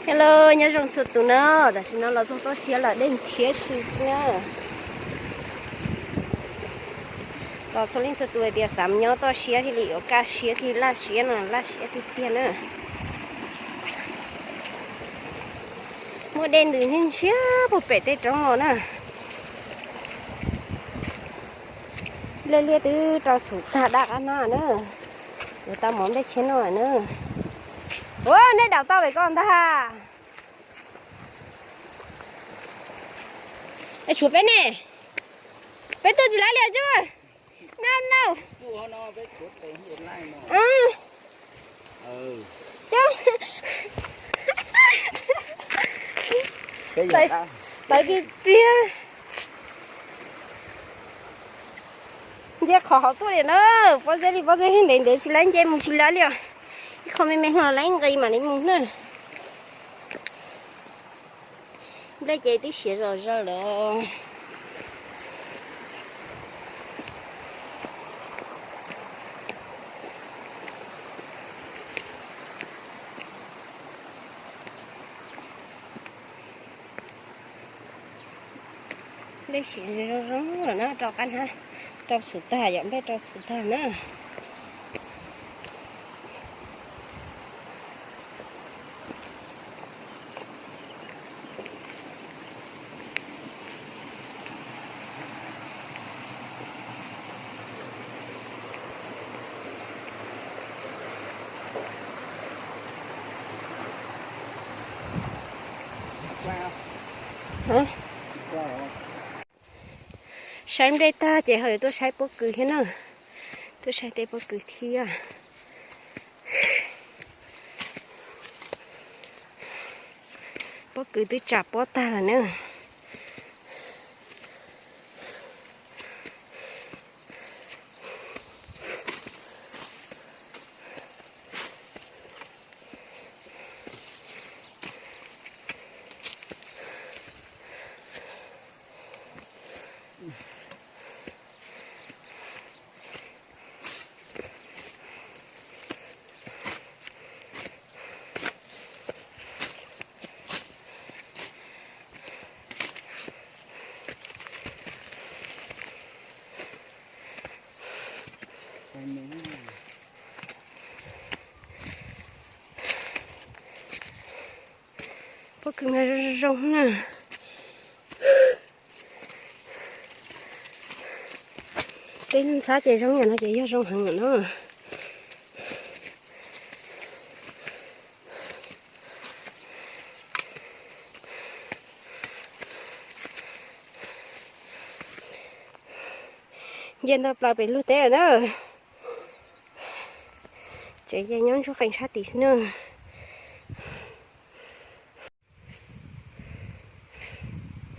Hello, nyob zoo txhua tus na, tam sim no los txog toj siab lawm, dej ntshiab si na. Los txhua leej txhua tus hais tias xav nyob toj siab thiaj li yuav kaj siab thiaj laj siab no, laj siab tiag tiag na. Muaj dej ntws ntshiab puag pem tej roob los na. Nplej liaj twb rau txhum tag daj qab hnab na. Yuav tau mov nplej tshiab noj na. Ua, nej daus tau pem ko ntag. Es tshuav peb ne, peb tuaj tsis laib li os. No, no. Tawv tiag tiag. Nce qhov hauv tuaj li na, pob zeb li pob zeb ntev ntev tsis laib nce mus tsis laib li os. Ib qho me me no laib nqis mam li mus na. Nplej ces twb siav zom zaws lawm. Nplej siav zoo zoo lawm na, rau qab hnab, rau txhum tag, yog nplej rau txhum tag na. Saib nplej tag ces ho yuav tuaj saib pob kws thiab na. Tuaj saib tej pob kws thiab. Pob kws twb tsa pob tag lawm na. Pob kws mas zoo zoo na. Tej ntxhab ces zoo yam no ces yog zoo heev lawm na. Nce ntau plaws pem luag teb lawm na. Tsev ces nyob ntsuag qees sab tid xwb na.